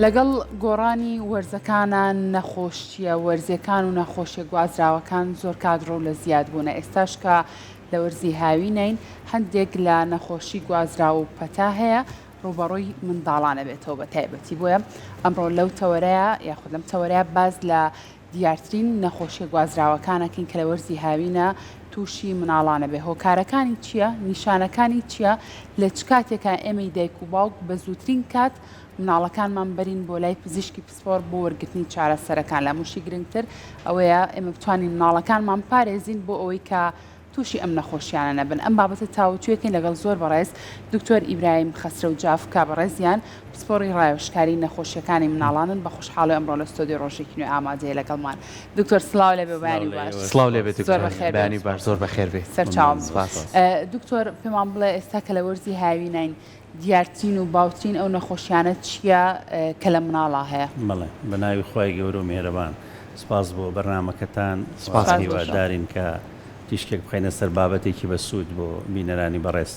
لەگەڵ گۆڕانی وەرزەکانا نەخۆشییە وەرزیەکان و نەخۆشیە گوازراوەکان زۆر کات ڕوو لە زیاد بوونە ئێستاش کە لە وەرزی هاوینین هەندێک لە نەخۆشی گوازراوە و پەتا هەیە ڕووبەڕووی منداڵان ئەبێتەوە بە تایبەتی بۆیە ئەمڕۆ لەو تەوەرەیە یاخود لەم تەوەرەیە باس لە دیارترین نەخۆشیە گوازراوەکان ئەکەین کە لە وەرزی هاوینە تووشی مناڵان ئەبێ هۆکارەکانی چییە نیشانەکانی چییە لە چ کاتێکا ئێمەی دایک و باوک بە زووترین کات مناڵەکانمان بەرین بۆ لای پزیشکی پسپۆر بۆ وەرگرتنی چارەسەرەکان لە هەمووشی گرنگتر ئەوەیە ئێمە بتوانین مناڵەکانمان پارێزین بۆ ئەوەی کە تووشی ئەم نەخۆشیانە نەبن. ئەم بابەتە تاوتوێکەین لەگەڵ زۆر بەڕێز دکتۆر ئیبراهیم خەسرەو جاف کە بەڕێزیان پسپۆڕی ڕاوێژکاری نەخۆشیەکانی مناڵانن بە خۆشحاڵی ئەمڕۆ لە ستۆدیۆ ڕۆژێکی نوێ ئامادەیە لەگەڵمان. دکتۆر سڵاو لێبێ بەیانی باش. سڵاو لێبێ دکتۆر زۆر بەخێر بێی. بەیانی باش زۆر بەخێر بێی. سەرچاوم. سپاس. دکتۆر پێمان بڵێ ئێستا کە لە وەرزی هاویناین دیارترین و باوترین ئەو نەخۆشیانە چییە کە لە مناڵا هەیە؟ بەڵێ بە ناوی خوای گەورە و میهرەبان. سپاس بۆ بەرنامەکەتان. سپاس و هیوادارین کە تیشکێک بخەینە سەر بابەتێکی بەسوود بۆ بینەرانی بەڕێز.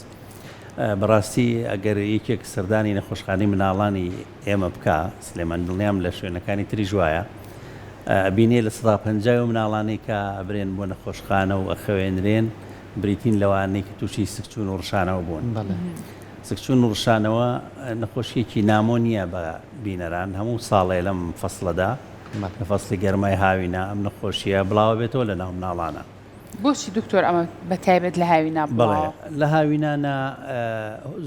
بەڕاستی ئەگەر یەکێک سەردانی نەخۆشخانەی مناڵانی ئێمە بکا، سلێمان دڵنیام لە شوێنەکانی تریش وایە، ئەبینێ 50% ئەو مناڵانەی کە ئەبرێن بۆ نەخۆشخانە و ئەخەوێنرێن بریتین لەوانەی کە تووشی سکچوون و ڕشانەوە بوون. سکچوون و ڕشانەوە نەخۆشییەکی نامۆ نییە بە بینەران، هەموو ساڵێ لەم فەسڵەدا، لە فەسڵی گەرمای هاوینە ئەم نەخۆشییە بڵاوەبێتەوە لە ناو مناڵانا. بۆچی دکتۆر ئەمە بە تایبەت لە هاوینا بەڵێ بڵاوە؟ لە هاوینانا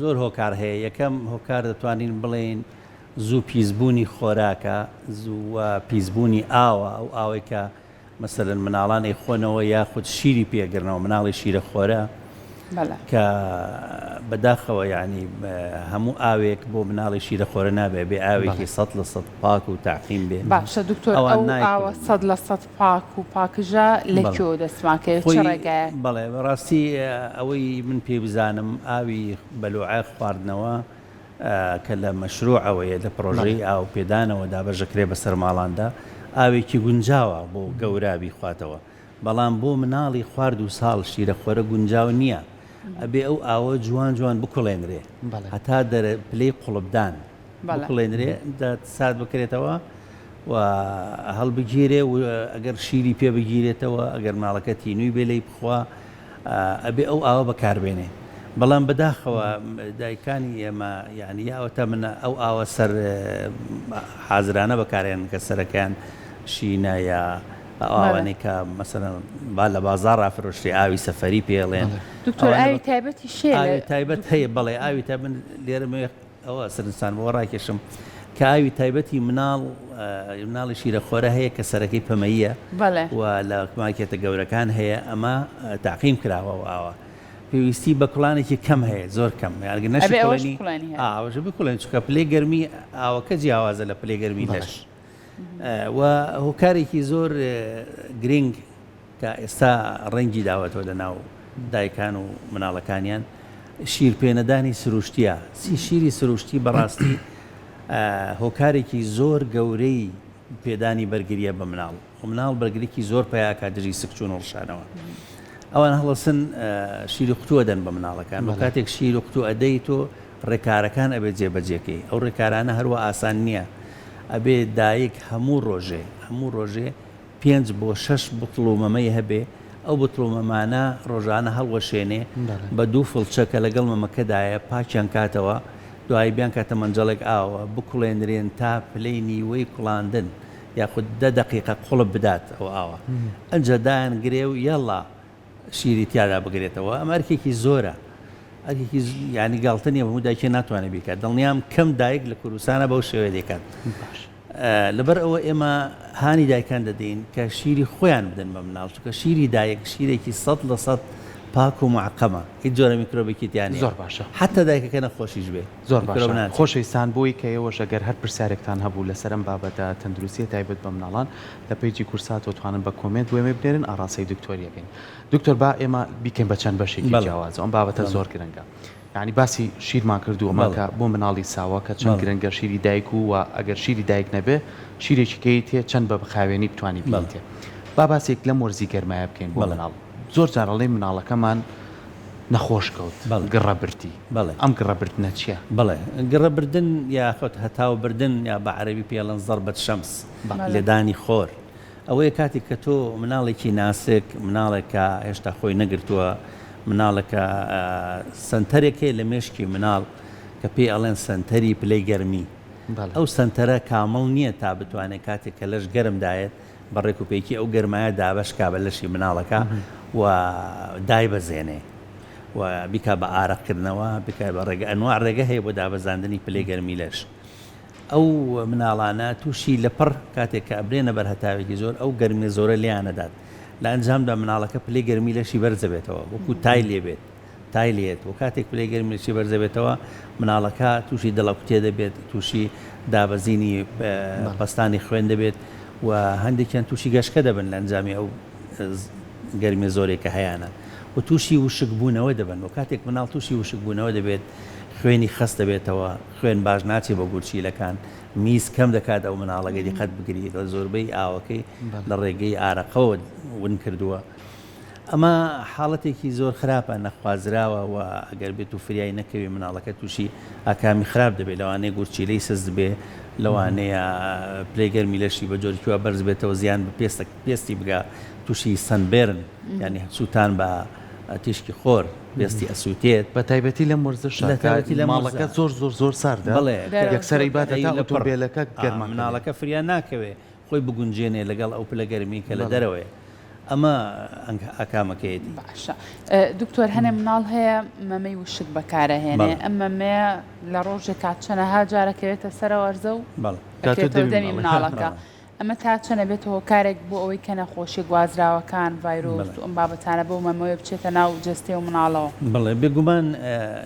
زۆر هۆکار هەیە، یەکەم هۆکار دەتوانین بڵێین زوو پیسبوونی خۆراکە زوو و پیسبوونی ئاوە، ئەو ئاوەی کە مەسەلەن مناڵان ئەیخۆنەوە یاخود شیری پێ ئەگرنەوە مناڵی شیرە خۆرە کە بەداخەوە یعنی هەموو ئاوێک بۆ مناڵی شیرە خۆرە نابێ بێ ئاوێکی 100% پاک و تاقیم بێ. باشە دکتۆر ئەو ئاوە 100% پاک و پاکژە لە کوێوە دەستمان کەوێت چ ڕێگایەک؟ بەڵێ بەڕاستی ئەوەی من پێی بزانم ئاوی بەلوعە خواردنەوە کە لە مەشروعەوەیە، لە پڕۆژەی ئاو پێدانەوە دابەشدەکرێت بەسەر ماڵاندا، ئاوێکی گونجاوە بۆ گەورە بیخواتەوە، بەڵام بۆ مناڵی خوار دوو ساڵ شیرەخۆرە گونجاو نییە، ئەبێ ئەو ئاوە جوان جوان بکوڵێنرێ هەتا دەرە پلەی قوڵپدان بکوڵێنرێ سارد بکرێتەوە و هەڵبگیرێ و ئەگەر شیری پێ بگیرێتەوە ئەگەر مناڵەکە تینووی بێ لێی بخوا ئەبێ ئەو ئاوە بەکاربێنێ بەڵام بەداخەوە دایکانی ئێمە یعنی یا ئەوەتا من ئەو ئاوە سەر حازرانە بەکارێن کە سەرەکەیان شینە یا ئەو ئاوانەی کە مەسەلەن با لە بازاڕ ئافرۆشرێ ئاوی سەفەری پێڵێن دکتۆر ئاوی تایبەتی شێ ئاوی تایبەت هەیە بەڵێ ئاوی تایبەت لێرە ئەوە سەرنجتان بۆ ڕاکێشم کە ئاوی تایبەتی مناڵ مناڵی شیرەخۆرە هەیە کە سەرەکەی پەمەییە و لە مارکێتە گەورەکان هەیە ئەمە تاقیم کراوە و ئاوە پێویستی بە کوڵانێکی کەم هەیە زۆر کەم یارگە نەشی کوڵێنی ئاوەش بکوڵێن چونکە پلەی گەرمی ئاوەکە جیاوازە لە پلەی گەرمی لەش و هۆکارێکی زۆر گرنگ کە ئێستا ڕەنگی داوەتەوە لە ناو دایکان و مناڵەکانیان شیر پێنەدانی سروشتیە سی شیری سروشتی بەڕاستی هۆکارێکی زۆر گەورەی پێدانی بەرگریە بە مناڵ و مناڵ بەرگریکی زۆر پیاکە دژی سکچون و ڕشانەوە ئەوان هەڵەسن شیری قوتووە دەن بە مناڵەکان و کاتێک شیر و قوتو ئەدەی تۆ ڕێکارەکان ئەبێت جێبەجێکەی ئەو ڕێکارانە هەروە ئاسان نییە ئەبێ دایک هەموو ڕۆژێ هەموو ڕۆژێ پێنج بۆ شەش بتڵ و مەمەی هەبێ، ئەو بتڵ و مەمانە ڕۆژانە هەڵوەشێنێ، بە دوو فڵچە کە لەگەڵ مەمەکەدایە پاکیان کاتەوە، دوایی بیانکاتە مەنجەڵێک ئاوەوە، بکوڵێنرێن تا پلەی نیوەی کوڵاندن یاخود دە دەقیقە قوڵپ بدات ئەو ئاوە، ئنجا دایانگرێ و یەڵا شیری تیادا بگرێتەوە، ئەمە ئەرکێکی زۆرە، ئەرکێکی یانی گاڵتە نییە، هەموو دایکێ ناتوانێت بیکات، دڵنیام کەم دایک لە کوردستانا بەو شێوەیە دەیکات. لەبەر ئەوە ئێمە هانی دایکان دەدەین کە شیری خۆیان بدەن بە مناڵ، چونکە شیری دایک شیرێکی 100% پاک و معقەمە، هیچ جۆرە میکرۆبێکی تیا نییە. زۆر باشە. حەتتا دایکەکە نەخۆشیش بێ زۆر باشە خۆشەویستان بۆی کە ئێوەش ئەگەر هەر پرسیارێکتان هەبوو لەسەر ئەم بابەتە تەندروستیە تایبەت بە مناڵان لە پەیجی کورساتەوە توانن بە کۆمێنت بۆ ئێمەی بنێرن ئاڕاستەی دکتۆری ئەکەین دکتۆر با ئێمە بیکەین بە چەند بەشێکی جیاواز ئەم بابەتە زۆر گرنگە یانی باسی شیرمان کردو ئەمە کە بۆ مناڵی ساوا کە چەند گرنگە شیری دایک و وە ئەگەر شیری دایک نەبێ شیرێکی کەی تێ چەند بە خاوێنی بتوانی بیتێ با باسێک لەم وەرزی گەرمایە بکەین بۆ مناڵ زۆر جار ئەڵێین مناڵەکەمان. نەخۆش کەوت بەڵێ. گڕە بردی بەڵێ. ئەم گڕە بردنە چیە؟ بەڵێ گڕە بردن یاخود هەتاو بردن یا بە عەرەبی پێی ئەڵێن ضربە شمس بەڵێ. لێدانی خۆر ئەوەیە کاتێک کە تۆ مناڵێکی ناسک مناڵێک کە هێشتا خۆی نەگرتووە مناڵێک کە سەنتەرێک هەیە لە مێشکی مناڵ کە پێی ئەڵێن سەنتەری پلەی گەرمی بەڵێ. ئەو سەنتەرە کامڵ نییە تا بتوانێت کاتێک کە لەش گەرم دایەت بە ڕێک و پێکی ئەو گەرمایە دابەش کا بە لەشی مناڵەکە و دایبەزێنێ و بیکا بە ئارەق کردنەوە بکا بە ڕێگە ئەنواع ڕێگە هەیە بۆ دابەزاندنی پلەی گەرمی لەش ئەو مناڵانە تووشی لەپڕ کاتێک کە ئەبرێنە بەر هەتاوێکی زۆر ئەو گەرمیە زۆرە لێیان ئەدات لە ئەنجامدا مناڵەکە پلەی گەرمی لەشی بەرزەبێتەوە وەکو تای لێبێت تای لێت و کاتێک پلەی گەرمی لەشی بەرزەبێتەوە مناڵەکە تووشی دڵەکوتێ دەبێت تووشی دابەزینی پەستانی خوێن دەبێت و هەندێکیان تووشی گەشکە دەبن لە ئەنجامی ئەو گەرمیە زۆرەی کە هەیانە و تووشی وشکبوونەوە دەبن و کاتێک مناڵ تووشی وشکبوونەوە دەبێت خوێنی خەست دەبێتەوە خوێن باش ناچێ بۆ گورچیلەکان میز کەم دەکات ئەو مناڵەگە دیقەت بگریت زۆربەی ئاوەکەی لە ڕێگەی ئارەقەوە ون کردووە. ئەمە حاڵەتێکی زۆر خراپە نەخوازراوە و ئەگەر بێت و فریای نەکەوی مناڵەکە تووشی ئاکامی خراپ دەبێت لەوانەیە گورچیلەی سست بێ لەوانەیە پلەی گەرمی لەشی بە جۆرێکی وا بەرز بێتەوە زیان بە پێستە پێستی بگا تووشی sunburn یانی سووتان بە تیشکی خۆر پێستی ئەسووتێت. بە تایبەتی لەم وەرزەشا لە کە تایبەتی لەم وەرزە ماڵەکە زۆر زۆر زۆر ساردە بەڵێ کە یەکسەر ئەیباتە ئەی تا لە پڕ ئۆتۆمبێلەکە ئا گەرماکە بێ. مناڵەکە فریا ناکەوێ خۆی بگونجێنێ لەگەڵ ئەو پلە گەرمی کە لە بەڵێ. دەرەوەیە ئەمە ئاکامەکەیەتی. باشە دکتۆر هەنێ مناڵ هەیە مەمەی وشک بەکارەهێنێ بەڵێ. ئەم مەمەیە لە ڕۆژێکا چەنەها جار ئەکەوێتە سەرەوە ئەرزە و بەڵێ. داتۆ ئەکەوێتەوە دەمی دەمی ماڵەکە. مناڵەکە بەڵێ. ئەمە تا چەند ئەبێتە هۆکارێک بۆ ئەوەی کە نەخۆشیە گوازراوەکان، ڤایرۆس بەڵێ. و ئەم بابەتانە بەو مەمەوەیە بچێتە ناو جەستەی و مناڵەوە؟ بەڵێ بێگومان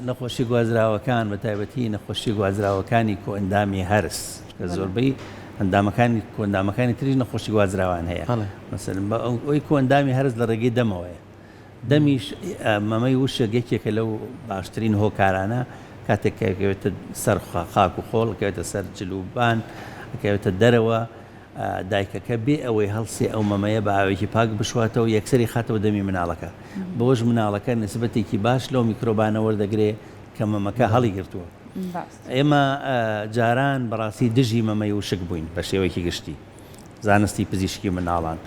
نەخۆشیە گوازراوەکان بە تایبەتی نەخۆشیە گوازراوەکانی کۆئەندامی هەرس چونکە بەڵێ. زۆربەی ئەندامەکانی کۆئەندامەکانی تریش نەخۆشی گوازراوان هەیە بەڵێ. مەسەلەن بە ئەوەی کۆئەندامی هەرس لە ڕێگەی دەمەوەیە دەمیش مەمەی وشک یەکێکە لەو باشترین هۆکارانە کاتێک کە ئەکەوێتە سەر خاک و خۆڵ ئەکەوێتە سەر جل و بان ئەکەوێتە دەرەوە دایکەکە بێ ئەوەی هەڵسێ ئەو مەمەیە بە ئاوێکی پاک بشواتەوە یەکسەری خاتەوە دەمی مناڵەکە بەوەش مناڵەکە نسبەتێکی باش لەو میکرۆبانە وەردەگرێ کە مەمەکە هەڵی گرتووە ئێمە جاران بەڕاستی دژی مەمەی وشک بووین بە شێوەیەکی گشتی زانستی پزیشکی مناڵان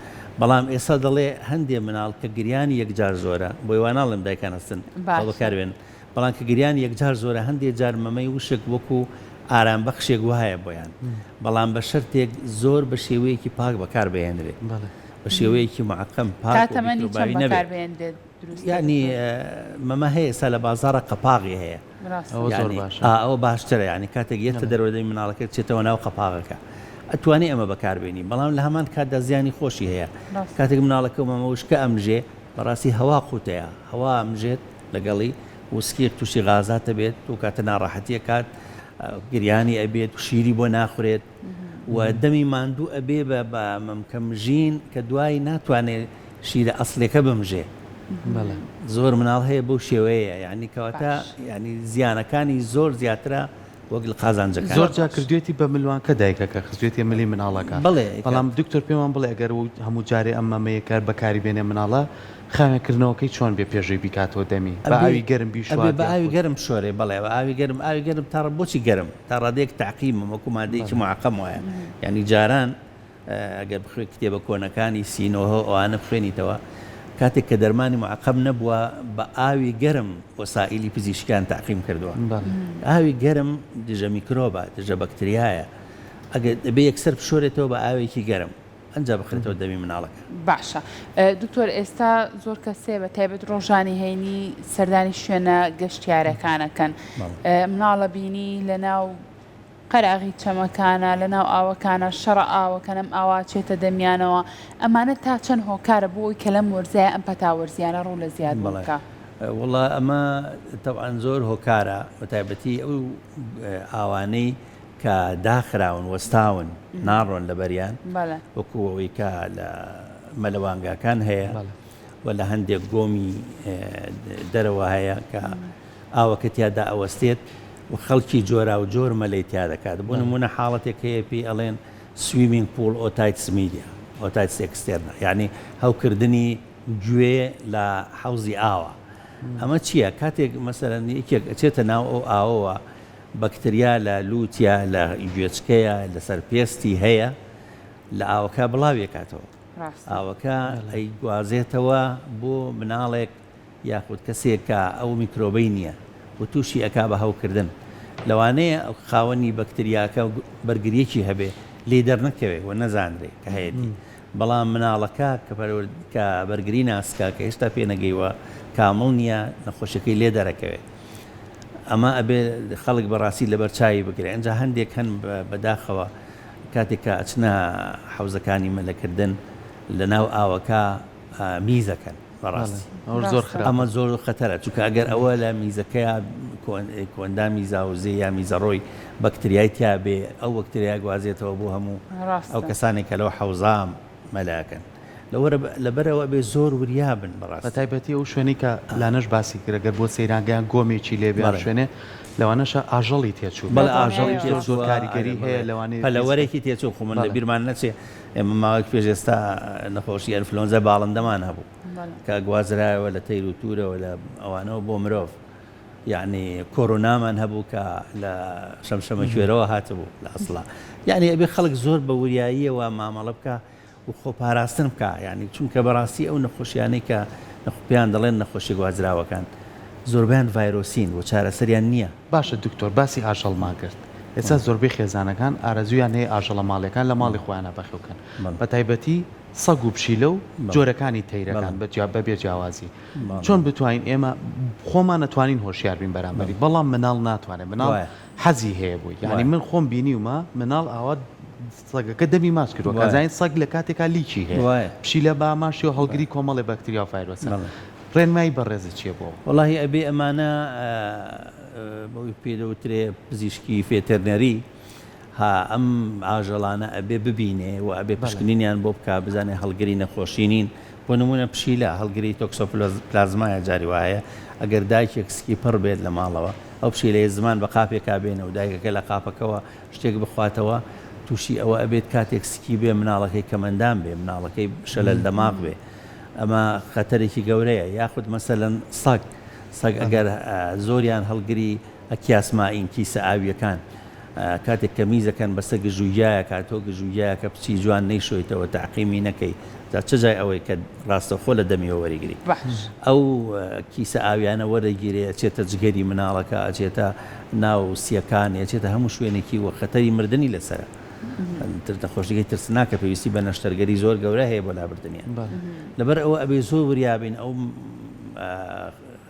بەڵام ئێستا دەڵێ هەندێ مناڵ کە گریانی یەکجار زۆرە بۆی وا ناڵێم دایکان هەستن ئەوە بەکار بێنن بەڵام کە گریانی یەکجار زۆرە هەندێ جار مەمەی وشک وەکو ئارام بەخشێک وایە بۆیان بەڵام بە شەرتێک زۆر بە شێوەیەکی پاک بەکار بهێنرێ بە شێوەیەکی معقم تا پاک و تەمەنی چەند میکرۆباوی نەبێ بەکار بهێنرێت دروستە یعنی دکتۆر؟ مەمە هەیە ئێستا لە بازاڕە قەپاغی هەیە ڕاستە. ئەوە زۆر یعنی باشە. ئا ئەوە باشترە یعنی کاتێک یەتە بەڵێ. دەرەوە دەمی مناڵەکە چێتەوە ناو قەپاغەکە ئەتوانی ئەمە بەکار بێنی بەڵام لە هەمان کاتدا زیانی خۆشی هەیە ڕاستە. کاتێک مناڵەکە و مەمە وشکە ئەمژێ بەڕاستی هەوا قوتەیە هەوا ئەمژێت لەگەڵی و سکیەک تووشی غازات ئەبێت و کاتە ناڕەحەتی ئەکات گریانی ئەبێت و شیری بۆ ناخورێت و دەمی ماندوو ئەبێ بە بە مەمکە مژین کە دوای ناتوانێت شیرە ئەسڵیەکە بمژێ بەڵێ. زۆر مناڵ هەیە بەو شێوەیەیە یانی کەواتە باش. یانی زیانەکانی زۆر زیاترە وەک لە قازانجەکانی. زۆر زۆر جار باش. کردوێتی بە ملوانکە دایکەکە خستوێتیە ملی مناڵەکە بەڵێ بەڵام کە. دکتۆر پێمان بڵێ ئەگەر هەموو جارێ ئەم مەمەیە کە بەکاری بێنێ مناڵە خاوێن کردنەوەکەی چۆن بێ پێشەوەی بیکاتەوە دەمی بە ئەبێ ئاوی گەرم ئەبێ بیشوات بە ئاوی یاخود. گەرم بشۆرێ بەڵێ بە ئاوی گەرم ئاوی گەرم تا بۆچی گەرم تا ڕادەیەک تەعقیمە وەکو مادەیەکی بەڵێ. معقم وایە یانی جاران ئەگەر بخوێ کتێبە کۆنەکانی سینۆهۆ ئەوانە بخوێنیتەوە کاتێک کە دەرمانی معقم نەبووە بە ئاوی گەرم وەسائیلی پزیشکیان تەعقیم کردووە ئاوی گەرم دژە میکرۆبە دژە بەکتریایە ئەگەر دەبێ یەکسەر بشۆرێتەوە بە ئاوێکی گەرم ئەنجا بخرێتەوە دەمی مناڵەکە. باشە دکتۆر ئێستا زۆر کەس هەیە بە تایبەت ڕۆژانی هەینی سەردانی شوێنە گەشتیارەکان ئەکەن مناڵە بینی لەناو قەراغی چەمەکانە، لەناو ئاوەکانە، شەڕە ئاوەکەن، ئەم ئاوە ئەچێتە دەمیانەوە، ئەمانە تا چەند هۆکارە بۆ ئەوەی کە لەم وەرزەیا ئەم پەتا وەرزیانە ڕوو لە زیاد بوون بەڵێ بکا؟ وەڵا ئەمە تەبعەن زۆر هۆکارە بەتایبەتی ئەو ئاوانەی کە داخراون وەستاون ناڕۆن لەبەریان بەڵێ. وەکو ئەوەی کە لە مەلەوانگاکان هەیە بەڵێ. و لە هەندێک گۆمی دەرەوە هەیە کە ئاوەکە تیادا ئەوەستێت و خەڵکی جۆراوجۆر مەلەی تیا دەکات بۆ نموونە حاڵەتێک هەیە پێی ئەڵێن swimming pool otitis media otitis externa یعنی هەوکردنی گوێ لە حەوزی ئاوە. ئەمە چییە؟ کاتێک مەسەلەن یەکێک ئەچێتە ناو ئەو ئاوەوە بەکتریا لە لووتیا، لە گوێچکەیا، لەسەر پێستی هەیە، لە ئاوەکە بڵاوی ئەکاتەوە. ئاوەکە ئەیگوازێتەوە بۆ مناڵێک یاخود کەسێک کە ئەو میکرۆبەی نییە و تووشی ئەکا بە هەوکردن. لەوانەیە خاوەنی بەکتریاکە بەرگرییەکی هەبێ لێی دەرنەکەوێ و نەزانرێ کە هەیەتی. بەڵام مناڵەکە کە پەروەرد کە بەرگری ناسکە کە هێشتا پێ نەگەیوە کامڵ نییە نەخۆشیەکەی لێ دەرەکەوێ. ئەمە ئەبێ خەڵک بەڕاستی لەبەر چاوی بگرێ. ئینجا هەندێک هەن بەداخەوە کاتێک کە ئەچنە حەوزەکانی مەلەکردن لەناو ئاوەکە میزەکەن بەڕاستی زۆر خراپە. ئەمە زۆر خەتەرە چونکە ئەگەر ئەوە لە میزەکەیا کۆئەندامی زاوزێ یا میزەڕۆی بەکتریای تیا بێ ئەو بەکتریا گوازێتەوە بۆ هەموو ئەو کەسانێک کە لەو حەوزا مەلە ئەکەن لەوەرە لەبەرئەوە ئەبێ زۆر وریا بن بەڕاستی. بەتایبەتی ئەو شوێنەی کە لانەش باسی کرد گەر بۆ سەیرانگەیان گۆمێکی لێ بێ یان شوێنێ لەوانەشە ئاژەڵی تێچوو بەڵێ ئاژەڵی زۆر زۆر کاریگەری هەیە لەوانەیە پەلەوەرێکی تێچوو خۆ من لەبیرمان نەچێ ئێمە ماوەیەک پێش ئێستا نەخۆشی ئەنفلۆنزای باڵندەمان هەبوو کە گوازرایەوە لە تەیر و توورەوە لە ئەوانەوە بۆ مرۆڤ یعنی کۆرۆنامان هەبوو کە لە شەمشەمەکوێرەوە هاتبوو لە ئەسڵا یعنی ئەبێ خەڵک زۆر بە وریاییەوە مامەڵە بکە و خۆپاراستن بکا یانی چونکە بەڕاستی ئەو نەخۆشیانەی کە پێیان دەڵێن نەخۆشیە گوازراوەکان زۆربەیان ڤایرۆسین و چارەسەریان نییە. باشە دکتۆر باسی ئاژەڵمان کرد ئێستا زۆربەی خێزانەکان ئارەزوویان هەیە ئاژەڵە ماڵیەکان لە ماڵی خۆیانا بەخێو کەن بەتایبەتی سەگ و پشیلە و جۆرەکانی تەیرەکان بەبێ جیاوازی چۆن بتوانین ئێمە خۆمان ئەتوانین هۆشیار بین بەرامبەری بەڵام مناڵ ناتوانێت مناڵ حەزی هەیە بۆی یانی من خۆم بینیومە مناڵ ئاوا سەگەکە دەمی ماچ کردوە کە زانیت سەگ لە کاتێکا لیکی هەیە پشیلە بە هەمان شێوە هەڵگری کۆمەڵێ بەکتریا و ڤایرۆسە ڕێنمایی بەڕێزت چیە بۆ. وەڵاهی ئەبێ ئەمانە بەوەی پێ دەوترێ پزیشکی فێتەرنەری ها ئەم ئاژەڵانە ئەبێ ببینێ و ئەبێ پشکنینیان بۆ بکا بزانێ هەڵگری نەخۆشی نین بۆ نمونە پشیلە هەڵگری تۆکسۆپلازمایە جاری وایە ئەگەر دایکێک سکی پڕ بێت لە ماڵەوە ئەو پشیلەیە زمان بە قاپێکا بێنە و دایکەکە لە قاپەکەوە شتێک بخواتەوە توشی ئەوە ئەبێت کاتێک سکی بێ مناڵەکەی کەمئەندام بێ مناڵەکەی شەلەل دەماغ بێ ئەمە خەتەرێکی گەورەیە یاخود مەسەلەن سەگ سەگ ئەگەر زۆریان هەڵگری ئەکیاس مائین کیسە ئاویەکان کاتێک کە میزەکەن بەسە گژوگیایەکە تۆ گژوگیایەکە بچی جوان نەیشۆیتەوە تەعقیمی نەکەی جا چ جای ئەوەی کە ڕاستەوخۆ لە دەمیەوە وەریگری ئەو کیسە ئاویانە وەرەگیرێ ئەچێتە جگەری مناڵەکە ئەچێتە ناو سیەکانی ئەچێتە هەموو شوێنێکی و خەتەری مردنی لەسەرە نەخۆشیەکەی ترسناکە پێویستی بە نەشتەرگەری زۆر گەورە هەیە بۆ لابردنیان لەبەر ئەوە ئەبێ زۆر وریابین ئەو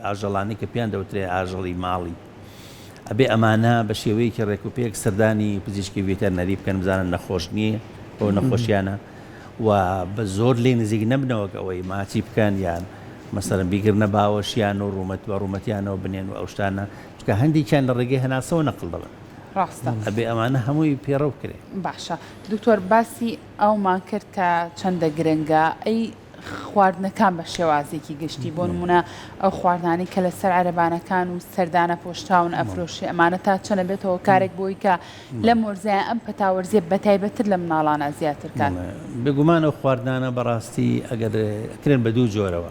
ئاژەڵانی کە پێیان دەوترێ ئاژەڵی ماڵی ئەبێ ئەمانە بە شێوەیەکی ڕێک و پێک سەردانی پزیشکی ڤێتەرنەری بکەن بزانن نەخۆش نییە بەو نەخۆشیانە و بە زۆر لێ نزیک نەبنەوە کە ئەوەی ماچی بکەن یان مەسەلەن بیگرنە باوەشیان و ڕوومەت بە ڕوومەتیانەوە بنێن و ئەو شتانە چونکە هەندێکیان لە ڕێگەی هەناسەوە نەقڵ دەبن. ڕاستە. ئەبێ ئەمانە هەمووی پێڕەو بکرێ. باشە دکتۆر باسی ئەومان کرد کە چەندە گرنگە ئەی خواردنەکان بە شێوازێکی گشتی بۆ نمونە ئەو خواردنانەی کە لەسەر عەرەبانەکان و سەردانە پۆشتاون ئەفرۆشێ ئەمانە تا چەنە بێتە هۆکارێک بۆی کە لەم وەرزەیان ئەم پەتا وەرزیە بەتایبەتتر لە مناڵانا زیاتر کات. بێگومان ئەو خواردنانە بەڕاستی ئەگەر ئەکرێن بە دوو جۆرەوە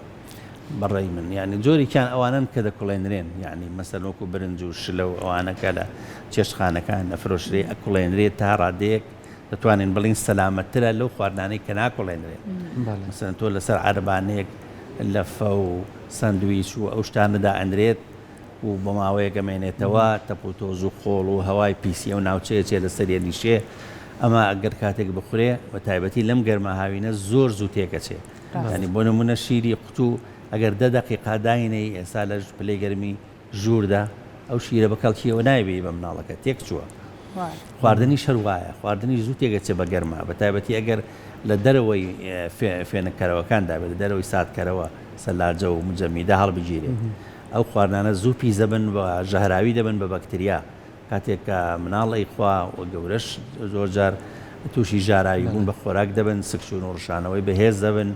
بەڕای من یانی جۆرێکیان ئەوانەن کە دەکوڵێنرێن یانی مەسەلەن وەکو برنج و شلە و ئەوانە کە لە چێشتخانەکان ئەفرۆشرێ ئەکوڵێنرێت تا ڕادەیەک دەتوانین بڵێین سەلامەتترە لەو خواردنانەی کە ناکوڵێنرێن. مەسەلەن تۆ لەسەر عەرەبانەیەک لەفە و سەندویچ و ئەو شتانە دائەنرێت و بۆ ماوەیەک ئەمێنێتەوە، تەپ و تۆز و خۆڵ و هەوای پیسی ئەو ناوچەیە چێ لەسەری ئەنیشێ، ئەمە ئەگەر کاتێک بخورێ بە تایبەتی لەم گەرما هاوینە زۆر زوو تێکەچێ. یانی بۆ نموونە شیری قوتوو ئەگەر دە دەقیقە داینێی ئێستا لە پلەی گەرمی ژووردا ئەو شیرە بە کەڵکی ئەوە نایبەی بە مناڵەکە تێکچووە. خواردنیش هەر وایە خواردنیش زوو تێکەچێ بە گەرما بە تایبەتی ئەگەر لە دەرەوەی فێنککەرەوەکاندا بێت لە دەرەوەی ساردکەرەوە سەلاجە و مجەمیدە هەڵبگیرێ ئەو خواردنانە زوو پیس دەبن و ژەهراوی دەبن بە بەکتریا کاتێک کە مناڵ ئەیخوا و گەورەش زۆر جار تووشی ژاراوی بوون بە خۆراک دەبن سکچوون و ڕشانەوەی بەهێز دەبن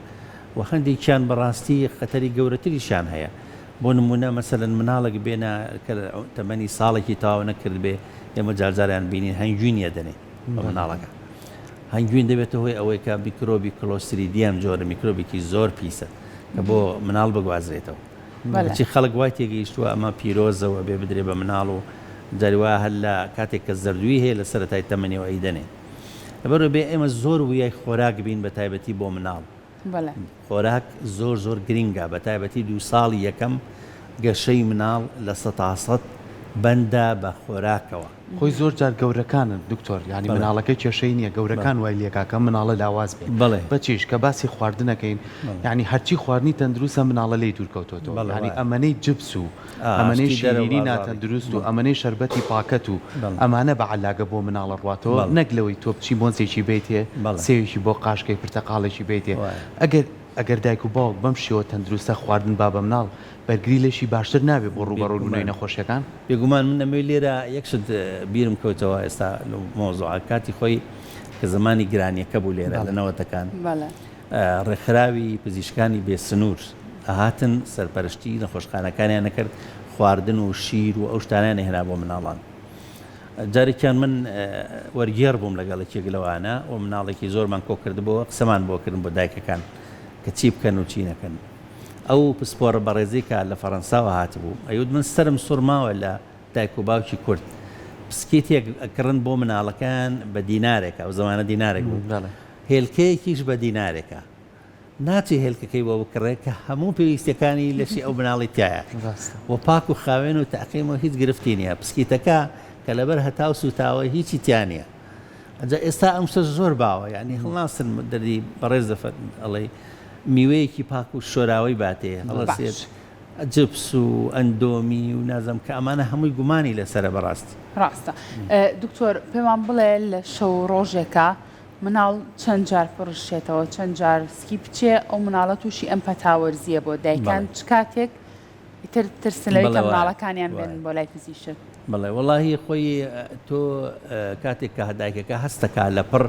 و هەندێکیان بەڕاستی خەتەری گەورەتریشیان هەیە بۆ نموونە مەسەلەن مناڵێک بێنە کە تەمەنی ساڵێکی تەواو نەکردبێ، ئێمە جارجاریان بینین هەنگوین یەدەنێ بە مناڵەکە. هەنگوین دەبێتە هۆی ئەوەی کە میکرۆبی کلۆستریدیەم جۆرە میکرۆبێکی زۆر پیسە کە بۆ مناڵ بگوازرێتەوە. کەچی خەڵک وای تێگەیشتووە ئەمە پیرۆزە و ئەبێ بدرێ بە مناڵ و جاری وایە هەر لە کاتێک کە زەردووی هەیە لە سەرەتای تەمەنیەوە ئەیدەنێ. لەبەرئەوە بێ ئێمە زۆر وریای خۆراک بین بە تایبەتی بۆ مناڵ. خۆراک زۆر زۆر گرینگە بە تایبەتی دوو ساڵی یەکەم گەشەی مناڵ 100% بەندە بە خۆراکەوە. خۆی زۆر جار گەورەکانن دکتۆر یانی مناڵەکە کێشەی نیە گەورەکان وای لێکا کە مناڵە لاواز بێ بەچیش کە باسی خواردنەکەین یانی هەرچی خواردنی تەندروستە مناڵە لێی دوور کەوتۆتەوە یانی ئەمەنەی جبس و ئەمەنەی شیرینی ناتەندروست و ئەمەنەی شەربەتی پاکەت و ئەمانە بە عەلاگە بۆ مناڵە ڕواتەوە نەک لەوەی تۆ بچی مۆزێکی بەیتێ سێوێکی بۆ قاش کەی پرتەقاڵێکی بەیتێ ئەگەر ئەگەر دایک و باوک بەم شێوە تەندروستە خواردن با بە مناڵ بەرگری لەشی باشتر نابێ بۆ ڕووبەڕووبوونەوەی نەخۆشیەکان؟ بێگومان من ئەمەوێ لێرە یەک شت بیرم کەوتەوە ئێستا لەو مەوزوعە کاتی خۆی کە زەمانی گرانیەکە بوو لێرە لە نەوەتەکان ڕێکخراوی پزیشکانی بێ سنوور ئەهاتن سەرپەرشتی نەخۆشخانەکانیان نەکرد خواردن و شیر و ئەو شتانیان هێنا بۆ مناڵان جارێکیان من وەرگێڕ بووم لەگەڵ یەکێک لەوانە و مناڵێکی زۆرمان کۆ کردبووە قسەمان بۆ کردن بۆ دایکەکان کە چی بکەن و چی نەکەن ئەو پسپۆڕە بەڕێزەی کە لە فەڕەنساوە هاتبوو ئەیوت من سەرم سوڕماوە لە دایک و باوکی کورد پسکیتێک ئەکڕن بۆ مناڵەکەیان بە دینارێکە ئەو زەمانە دینارێک بوو هێلکەیەکیش بە دینارێکە ناچێ هێلکەکەی بۆ بکڕێ کە هەموو پێویستیەکانی لەشی ئەو مناڵی تایە و پاک و خاوێن و تەعقیم و هیچ گرفتی نییە پسکیتەکە کە لەبەر هەتاو سوتاوە هیچی تیا نییە ئەجا ئێستا ئەم شتە زۆر باوە یعنی هەڵناسن دەردی بەڕێز دەفەر ئەڵێ میوەیەکی پاک و شۆراوەی باتێ هەڵەسێت جپس و ئەندۆمی و نازم کە ئەمانە هەمووی گومانی لەسرە بەڕاستی. ڕاستە دکتۆر پێمان بڵێ لە شەو ڕۆژێکا مناڵ چەند جار پڕشێتەوە چەند جار سکی بچێ ئەو مناڵە تووشی ئەم پەتا وەرزیە بۆ دایکان چ کاتێک ئیتر ترسن لەوەی کە مناڵەکانیان بێنن بۆ لای پزیشک. بەڵێ وەڵاهی خۆی تۆ کاتێک کە دایکەکە هەستەکا لەپڕ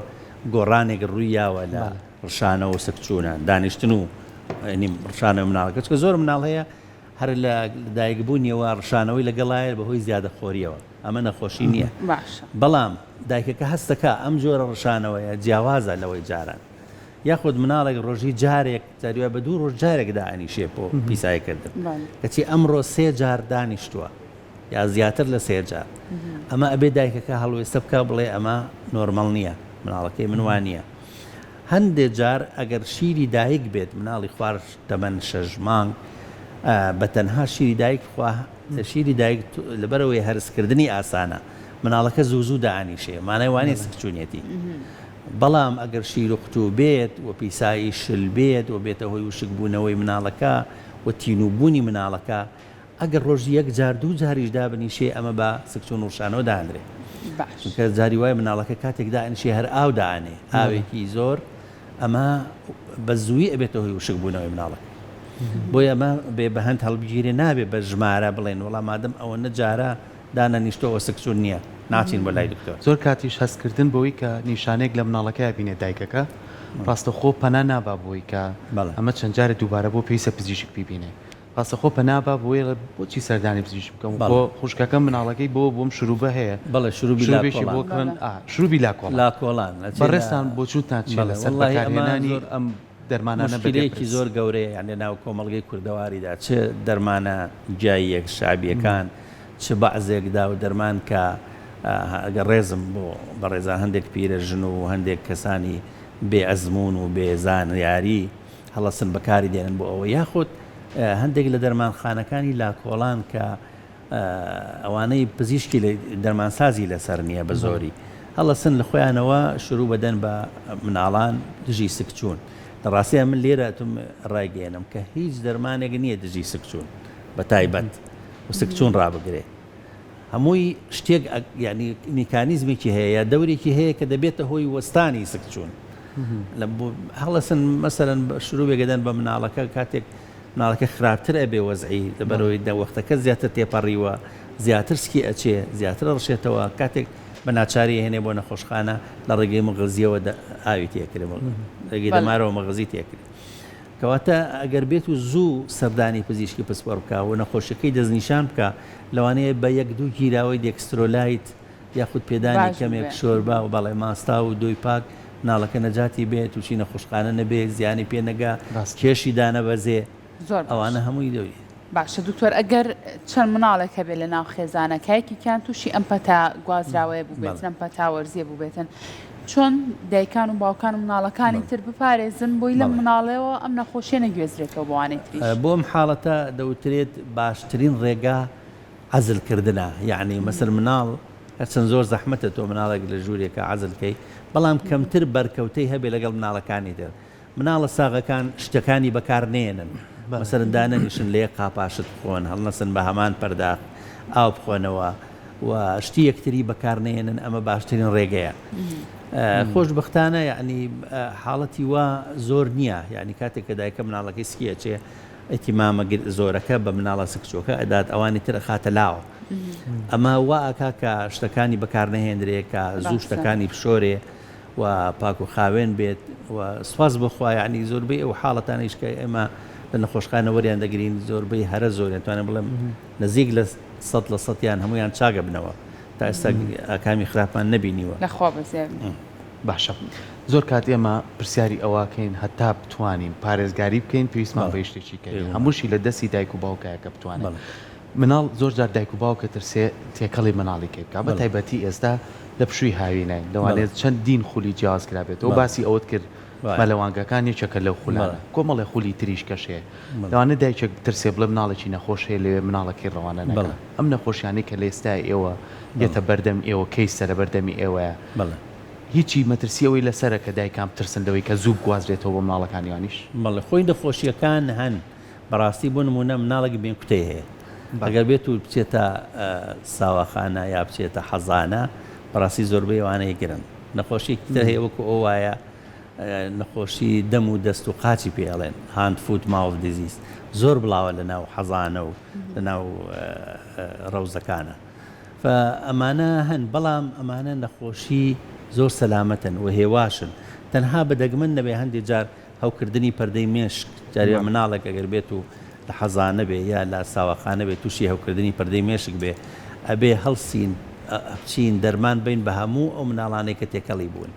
گۆڕانێک ڕووی یاوە لە ڕشانەوە و سکچوونە دانیشتن و ڕشانەوە مناڵەکە چکە زۆر مناڵ هەیە هەر لە دایکبوونیەوە ڕشانەوەی لەگەڵایە بەهۆی زیادە خۆریەوە ئەمە نەخۆشی نییە بەڵام دایکەکە هەستەکە ئەم جۆرە ڕشانەوەیە جیاوازە لەوەی جاران یاخود مناڵێک ڕۆژی جارێک جاری وایە بە دوو ڕۆژ جارێک دائەنیشێ بۆ پیسایی کردن کەچی ئەمڕۆ سێ جار دانیشتووە یا زیاتر لە سێ جار ئەمە ئەبێ دایکەکە هەڵوێستە بکە بڵێ ئەمە نۆرمەڵ نییە مناڵەکەی من وان نییە هەندێ جار ئەگەر شیری دایک بێت مناڵی خوار تەمەن شەش مانگ بە تەنها شیری دایک بخوا شیری دایک لەبەرەوەی هەرسکردنی ئاسانە مناڵەکە زوو زوو دائەنیشێ مانای وانیە سکچوونیەتی بەڵام ئەگەر شیر و قوتوو بێت و پیسایی شل بێت و بێتە هۆی وشکبوونەوەی مناڵەکە و تینووبوونی مناڵەکە، ئەگەر ڕۆژی یەک جار دوو جاریش دابنیشێ ئەمە بە سکچوون و ڕشانەوە دائەنرێ. چونکە جاری وایە مناڵەکە کاتێک دائەنیشێ هەر ئاو دائەنێ، ئاوێکی زۆر، ئەمە بە زوویی ئەبێتە هۆی وشکبوونەوەی مناڵەکە. بۆیە ئەمە بێ بە هەند هەڵبگیرێ نابێ بە ژمارە بڵێن وەڵا مادەم ئەوەنە جارە دانەنیشتووە ئەوە سکچوون نییە ناچین بۆ لای دکتۆر. زۆر کاتیش هەستکردن بەوەی کە نیشانەیەک لە مناڵەکەیا بینێت دایکەکە ڕاستەوخۆ پەنا نابا بۆی کە ئەمە چەند جارێ دووبارە بۆ پێویستە پزیشک بیبینێ ڕاستەخۆ پەنا با بۆی ئەڵێ بۆچی سەردانی پزیشک بکەم خۆ خوشکەکەم مناڵەکەی بۆ بۆم شروبە هەیە بەڵێ شروبی شروبێکی بۆ کڕن ئا شروبی لاکۆڵان لاکۆڵان بەڕێزتان بۆچوونتان چیە لەسەر بەکارهێنانی ئەم دەرمانانە بە بێ موشکیلەیەکی پرس؟ زۆر گەورەیە یان لە ناو کۆمەڵگەی کوردەواریدا چ دەرمانە گیاییەک شەعبیەکان چ بەعزێک داو دەرمان کە ئەگەر ڕێزم بۆ بەڕێزان هەندێک پیرە ژن و هەندێک کەسانی بێ ئەزموون و بێ زانیاری هەڵەسن بەکاری دێنن بۆ ئەوە یاخود هەندێک لە دەرمانخانەکانی لاکۆڵان کە ئەوانەی پزیشکی دەرمانسازی لەسەر نییە بە زۆری هەڵەسن لە خۆیانەوە شروع بەدەن بە مناڵان دژی سکچوون لە ڕاستیان من لێرە ئەتم ڕایگەێنم کە هیچ دەرمانێک نییە دژی سکچوون بە تایبەت و سکچوون ڕابگرێ هەمووی شتێک یعنی میکانیزمێکی هەیە یا دەورێکی هەیە کە دەبێتە هۆی وەستانی سکچوون هەڵەسن مەسەرەن شروبێگەدەن بە مناڵەکە کاتێک مناڵەکە خراپتر ئەبێ وەزعی لەبەرئەوەی دە وەختەکە زیاتر تێپەڕیوە زیاتر سکی ئەچێ زیاتر ئەڕشێتەوە کاتێک بە ناچاری ئەهێنێ بۆ نەخۆشخانە لە ڕێگەی مغزیەوە ئاوی تێکرێ ڕێگەی دەمارەوە مغزی تێکرێ کەواتە ئەگەر بێت و زوو سەردانی پزیشکی پسپۆر بکە و نەخۆشیەکەی دەستنیشان بکە لەوانەیە بە یەک دوو گیراوەی دێکسترۆلایت یاخود پێدانی کەمێک شۆربا و بەڵێ ماستاو و دۆی پاک مناڵەکە نەجاتی بێ توشی نەخۆشخانە نەبێ زیانی پێ نەگا کێشی دانەبەزێ ئەوانە هەمووی دەوری. باشە دکتۆر ئەگەر چەند مناڵێک هەبێت لە ناو خێزانەکە یەکێکیان تووشی ئەم پەتا گوازراوەیە بووبێتن ئەم پەتا وەرزیە بووبێتن چۆن دایکان و باوکان و مناڵەکانی تر بپارێزن بۆی لەم مناڵەوە ئەم نەخۆشیە نەگوێزرێتەوە بۆ وانەی تریش؟ بۆ ئەم حاڵەتە دەوترێت باشترین ڕێگا عەزل کردنە یەعنی مەسەل مناڵ هەرچەند زۆر زەحمەتە تۆ مناڵێک لە ژوورێکا عەزل کەی بەڵام کەمتر بەرکەوتەی هەبێ لەگەڵ مناڵەکانی تر مناڵە ساغەکان شتەکانی بەکار نێنن مەسەلەن دانەنیشن لە یەک قاپا شت بخۆن هەڵنەسن بە هەمان پەرداخ ئاو بخۆنەوە و شتی یەکتری بەکار نێنن ئەمە باشترین ڕێگەیە خۆشببختانە یعنی حاڵەتی وا زۆر نییە یعنی کاتێک کە دایکە مناڵەکەی سکی ئەچێ ئیتیمامە زۆرەکە بە مناڵە سکچوەکە ئەدات ئەوانی تر ئەخاتە لاوە ئەمە وا ئەکا کە شتەکانی بەکار نەهێنرێ کە زوو شتەکانی بشۆرێ و پاک و خاوێن بێت و سوپاس بۆ خوا یعنی زۆربەی ئەو حاڵەتانەیش کە ئێمە لە نەخۆشخانە وەریان دەگرین زۆربەی هەرە زۆریان توانم بڵێم نزیک لە سەد لە سەدیان هەمویان چاگە بنەوە تا ئێستا ئاکامی خراپمان نەبینیوە. لەخوا بەزیاد. باشە زۆر کات ئێمە پرسیاری ئەوەکەین هەتا بتوانین پارێزگاری بکەین پێویستمان بە شتێکی کەین هەمووشی لە دەستی دایک و باوکایە کە بتوانێت مناڵ زۆر جار دایک و باوک ئەترسێ تێکەڵی مناڵی کەی بکا بە تایبەتی ئێستا لە پشووی هاویناین لەوانەیە چەندین خولی جیاواز کرابێتەوە باسی ئەوەت کرد مەلەوانگەکان یەکێکە لەو خولانە کۆمەڵێ خولی تریش کەش هەیە لەوانەیە دایکێک بترسێ بڵێ مناڵێکی نەخۆش هەیە لەوێ مناڵەکەی ڕەوانە نەکا ئەم نەخۆشیانەی کە لە ئێستا ئێوە یەتە بەردەم ئێوە کەیسە لە بەردەمی ئێوەیە هیچی مەترسی ئەوەی لەسەرە کە دایکان بترسن لەوەی کە زوو بگوازرێتەوە بۆ مناڵەکانی وانیش؟ بەڵێ خۆی نەخۆشیەکان هەن بەڕاستی بۆ نموونە مناڵێک مێکوتەی هەیە ئەگەر بێت و بچێتە ساواخانە یا بچێتە حەزانە بەڕاستی زۆربەی ئەوانەیە گرن نەخۆشیەکی تر هەیە وەکو ئەو وایە نەخۆشی دەم و دەست و قاچی پێ ئەڵێن hand foot mouth disease زۆر بڵاوە لە ناو حەزانە و لە ناو ڕەوزەکانە ئەمانە هەن بەڵام ئەمانە نەخۆشی زۆر سەلامەتن و هێواشن تەنها بە دەگمەن نەبێ هەندێک جار هەوکردنی پەردەی مێشک، جاری وا مناڵێک ئەگەر بێت و لە حەزانە بێ یا لە ساواخانە بێ تووشی هەوکردنی پەردەی مێشک بێ ئەبێ هەڵسین بچین دەرمان بەین بە هەموو ئەو مناڵانەی کە تێکەڵی بوون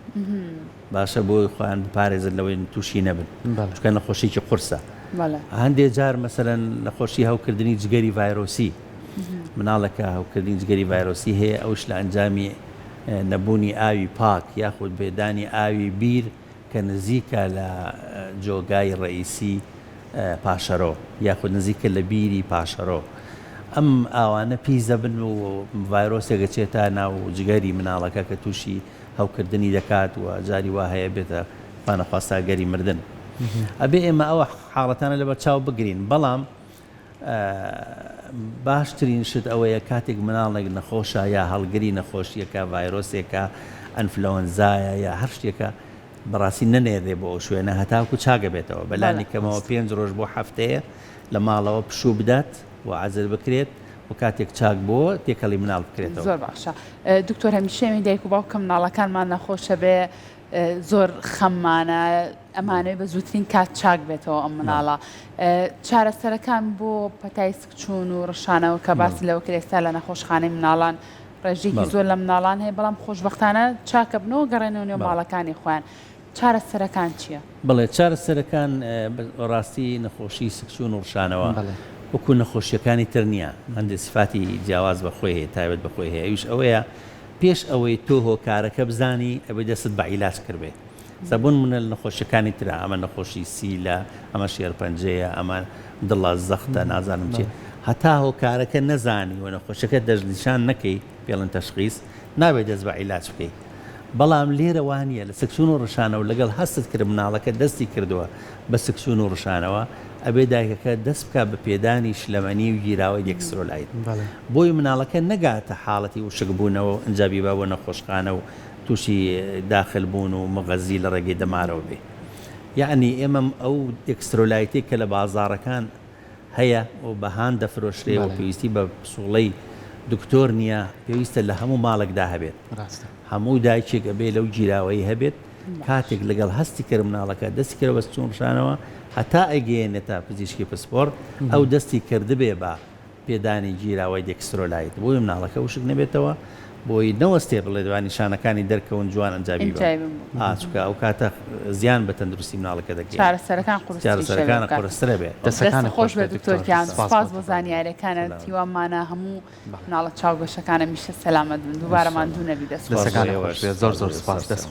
باشە بۆی خۆیان بپارێزن لەوەی تووشی نەبن چونکە نەخۆشیکی قورسە هەندێ جار مەسەلەن نەخۆشی هەوکردنی جگەری ڤایرۆسی مناڵێکە هەوکردنی جگەری ڤایرۆسی هەیە ئەوش لە ئەنجامی نەبوونی ئاوی پاک یاخود بێدانی ئاوی بیر کە نزیکە لە جۆگای ڕەئیسی پاشەرۆ یاخود نزیکە لە بیری پاشەرۆ ئەم ئاوانە پیس دەبن و ڤایرۆسێک ئەچێتە ناو جگەری مناڵەکە کە تووشی هەوکردنی دەکات و جاری وا هەیە بێتە خوانەخواستە ئەگەری مردن ئەبێ ئێمە ئەوە حاڵەتانە لەبەر چاو بگرین بەڵام باشترین شت ئەوەیە کاتێک مناڵێک نەخۆشە یا هەڵگری نەخۆشیەکە ڤایرۆسێکە ئەنفلەوەنزایە یا هەر شتێکە بەڕاستی نەنێرێ بۆ ئەو شوێنە هەتاکو چاگە بێتەوە بەلانی کەمەوە پێنج ڕۆژ بۆ هەفتەیە لە ماڵەوە پشوو بدات و عەزل بکرێت و کاتێک چاک بۆ تێکەڵی مناڵ بکرێتەوە. زۆر باشە دکتۆر هەمیشە ئێمەی دایک و باوک کە مناڵەکانمان نەخۆشە بێ زۆر خەممانە ئەمانەوێ بە زووترین کات چاک بێتەوە ئەم مناڵە چارەسەرەکان بۆ پەتای سکچوون و ڕشانەوە کە باسی لەوە کرد ئێستا لە نەخۆشخانەی مناڵان ڕێژەیەکی زۆر لە مناڵان هەیە بەڵام خۆشبەختانە چاکە بنەوە گەڕێنەوە نێو ماڵەکانی خۆیان چارەسەرەکان چییە؟ بەڵێ چارەسەرەکان ڕاستی نەخۆشی سکچوون و ڕشانەوە وەکو نەخۆشیەکانی تر نییە هەندێک سفاتی جیاواز بە خۆی هەیە تایبەت بە خۆی هەیە ئەویش ئەوەیە پێش ئەوەی تۆ هۆکارەکە بزانی ئەبێ دەستت بە عیلاج کردبێ سە بۆ نمونە لە نەخۆشیەکانی ترا ئەمە نەخۆشی سیلە ئەمە شێرپەنجەیە ئەمە دڵە زەختە نازانم چی هەتا هۆکارەکە نەزانی و نەخۆشیەکە دەستنیشان نەکەی پێڵن تەشخیس نابێت دەست بە عیلاج بکەی بەڵام لێرە وانیە لە سکچون و ڕشانەوە لەگەڵ هەستت کرد مناڵەکە دەستی کردووە بە سکچون و ڕشانەوە ئەبێ دایکەکە دەست بکات بە پێدانی شلەمەنی و گیراوەی dextrolyte بۆی مناڵەکە نەگاتە حاڵەتی وشک بوونەوە و ئنجا بیبا بۆ نەخۆشخانە و تووشی داخل بوون و مغەزی لە ڕێگەی دەمارەوە بێ یەعنی ئێمە ئەو dextrolyte ەی کە لە بازاڕەکان هەیە و بە هان دەفرۆشرێ و پێویستی بە پسوڵەی دکتۆر نییە پێویستە لە هەموو ماڵێکدا هەبێت هەموو دایکێک ئەبێ لەو گیراوەی هەبێت کاتێک لەگەڵ هەستی کرد مناڵەکە دەستی کرد بە سکچوون ڕشانەوە هەتا ئەیگەیەنێتە پزیشکی پسپۆڕ ئەو دەستی کردبێ بە پێدانی گیراوەی dextrolyte بۆی مناڵەکە وشک نەبێتەوە. بۆی نەوەستێ بڵێ دوا نیشانەکانی دەرکەون جوان ئەنجا بیبەم ئینجای بم. ئا چونکە ئەو کاتە زیان بە تەندروستی مناڵەکە دەگەیەنێ چارەسەرەکان قورستریش ئەبێ ئەو چارەسەرەکانە کاتە. قورسترە بێ. دەسەکانت دەست خۆش خۆش بێ بێت دکتۆر دکتۆر گیان سپاس سوپاس بۆ بۆ تەبعەن. زانیاریەکانت سەلامەت. هیوامانە هەموو مناڵە چاوگەشەکان هەمیشە سەلامەت بن دووبارە ان شاء ماندوو اللە. نەبی دەست خۆش. سپاس بۆ دەسەکانت ئێوەش خۆش بێت زۆر سپاس بۆ زۆر ئێوەش سپاس سەر دەست سەر. خۆش.